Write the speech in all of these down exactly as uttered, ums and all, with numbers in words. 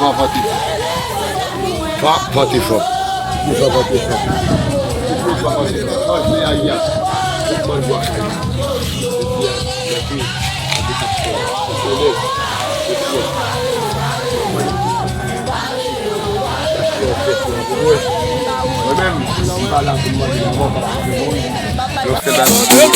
Fò vante fò. Fò vante fò. Fò vante fò. Mwen menm, m pa la pou m mande yon bon pa la pou moun. Yo fè bagay.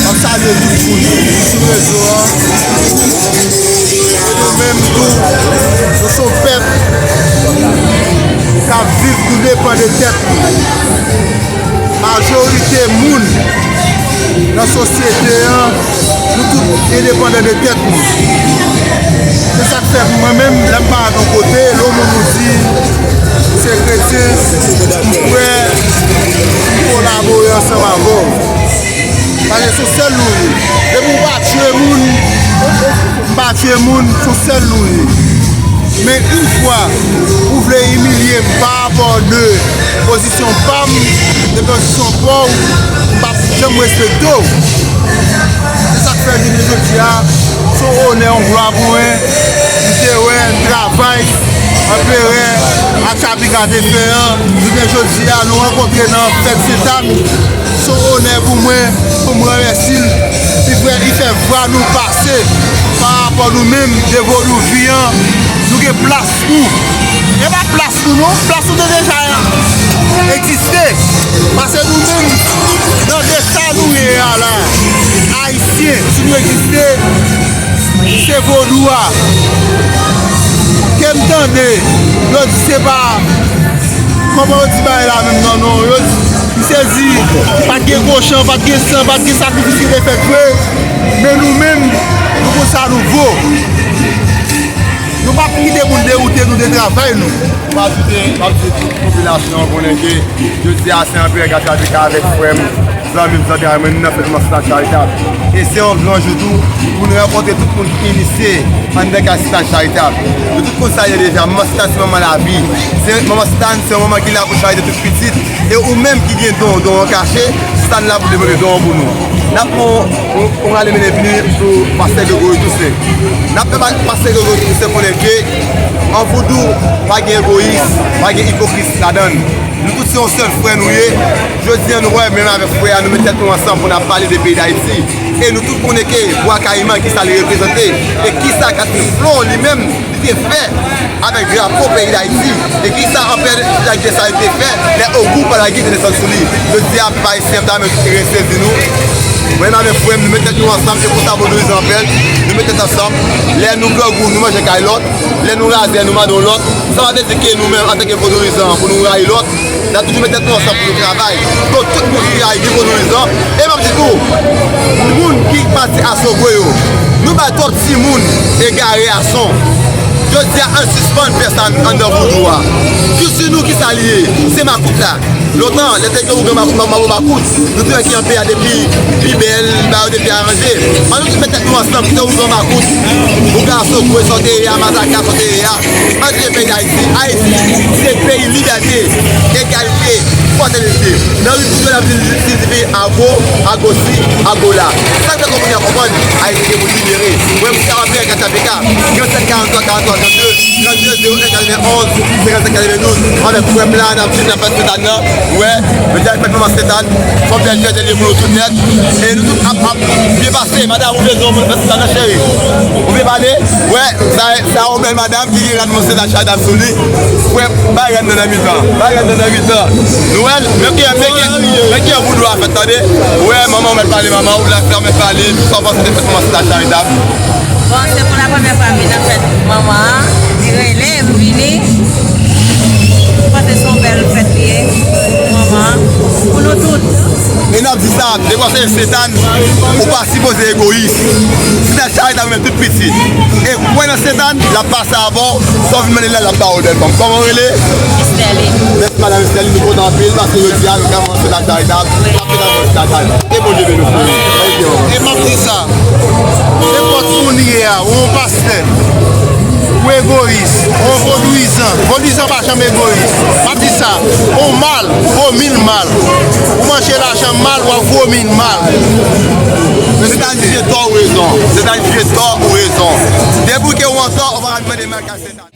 M ap salye tout moun sou rezo a. E nou menm tou, nou se yon pèp k ap viv, nou depann de tèt nou. Majorite moun nan sosyete an, nou tout endepandan de tèt nou. Se sa k fè mwen menm, lè m parèt yon kote, lè yon moun ou di m se kretyen, m prè pou m kolabore ansanm avè w. Paske se yon sèl nou ye. Depi w pa tiye moun, m pa tiye moun, se yon sèl nou ye. Men yon fwa ou vle imilye m pa rapò de pozisyon pa m, de pozisyon pa w, m p ap janm respekte w. Se sa k fè jounen jodi a, se yon onè, yon glwa pou mwen. M te wè travay anperè Achabi ka te fè an. Jounen jodi a, nou rankontre nan fèt Sentàn. Se yon onè pou mwen, pou m ranmèsye l. Li fè, li fè vwa nou pase pa rapò nou menm, de vodouvi an. Nou gen plas nou. E pa plas nou, non. Plas nou te deja egziste. Paske nou menm, nan eta nou ye a la, Ayisyen, si nou egziste, se vodou a. Ke m tande, yo di se pa, kòman yo di bagay la menm nan non? Yo di, misye di, pa t gen kòchan, pa t gen san, pa t gen sakrifis ki te fèt vre. Men nou menm, nou konn sa nou vo. Nou p ap kite moun dewoute nou de travay nou. M ap swete, m ap swete tout popilasyon an konnen ke jodi a se anperè Achabi avèk frè m, zanmi m, zanmi a mwen, nou nan fèt Mass Stand Charitab. E se yon gran jou tou pou nou rankontre tout moun ki inisye anndan kay Mass Stand Charitab. Nou tout konn sa l ye deja, Mass Stand se manman lavi. Se, Mass Stand se yon manman ki la pou charite tout pitit. E ou menm ki gen don, don an kache, Sa n la pou devlope don pou nou. N ap pran yon, yon rale mennen vini sou pastè Gregory Toussaint. N ap fè pa- pastè Gregory Toussaint konnen ke an voudou, pa gen egoyis, pa gen ipokrizi ladan l. Nou tout se yon sèl frè nou ye. Jodi a, nou wè, menm avèk frè a, nou met tèt nou ansanm pou n ap pale de peyi Dayiti. E nou tout konnen ke Bwa Kayiman, ki sa li reprezante, e ki sa Catherine Flon li menm, li te fè avèk drapo peyi Dayiti, e ki sa anpè lagè sa yo te fè lè Ogou pa lage desann sou li. Jodi a, pèp ayisyen, m ta renmen tout resezi nou. Mwen menm avèk frè m, nou met tèt nou ansanm, se konsa vodouyizan an fèt. Nou met tèt ansanm. Lè nou grangou, nou manje kay lòt. Lè nou razè, nou mande yon lòt. Sa pa vle di ke nou menm, antanke vodouyizan, pou nou rayi lòt. N ap toujou met tèt nou ansanm pou nou travay. Donk, tout moun ki rayi ni vodouyizan, e m ap di tou, moun ki pati a Sogwe yo, nou bay twòp timoun egare a son. Jodi a, ann sispann fè sa anndan voudou a. Ki si nou ki sa li ye? Se makout la. Lontan, lè te gen ougan makout, mabo makout, nou te wè ki anpe a te pi, pi bèl, ba yo te pi aranje. Ann nou tout met tèt nou ansanm, kite ougan makout, ougan a Sogwe, sa w te ye a, mazaka, sa w te ye a. Ann di peyi Dayiti, Ayiti se peyi libète, egalite, fratènite. Nan ri Boudon n ap di, di, di, di, ago, agosi, agola. Sa k fè ke moun yo konprann, Ayiti se moun libere. Mwen, m se André Katapika, trannsenk karantwa karantwa trannde, trannde zewo en katrevenonz, senkannsèt katrevendouz. Avèk frè m la, n ap di, n ap fè Sentàn nan. Wè, jodi a fèt manman Sentàn, fò m fè jwèt elye pou nou tout nèt. E nou tout ap, ap byen pase. Madanm, ou vle di yon moun fè Sentàn nan, cheri? Ou vle pale? Wè, sa, sa yon bèl madanm ki gen rad manman Sentàn charitab sou li. Wè, bay rad nan nan mitan. Bay rad nan nan mitan. Nou wè, men ki, men ki, men ki voudou a fèt, tande. Wè, manman, ou mèt pale, manman, ou la, ou mèt pale. Sa w panse de fèt manman Sentàn charitab? Bon, se pou la premyè fwa m vin nan fèt manman an. Li rele m vini. M panse se yon bèl fèt li ye pou manman an, pou nou tout. E n ap di sa, depi w ap sèvi Sentàn, ou pa sipoze egoyis. Sentàn charitab renmen tout pitit. E kwè nan Sentàn, l ap pase avè w. Sa w vin mande la, l ap ba w, bèl fanm. Kòman w rele? Estèline. Mèsi, madanm Estèline, nou kontan anpil paske jodi a, nou ka avanse nan charitab. N ap fè nan avanse nan charitab. Ke Bondye beni w. E m ap di sa, nenpòt moun ye a, ou yon pastè, ou egoyis, ou yon vodouyizan, vodouyizan pa janm egoyis. M ap di sa, ou mal, ou vo mil mal. Ou manje lajan mal, w ap vomi mal. Sentàn jije tò ou rezon. Sentàn jije tò ou rezon. Depi ke ou an tò, ou pa ka mande mal kay Sentàn.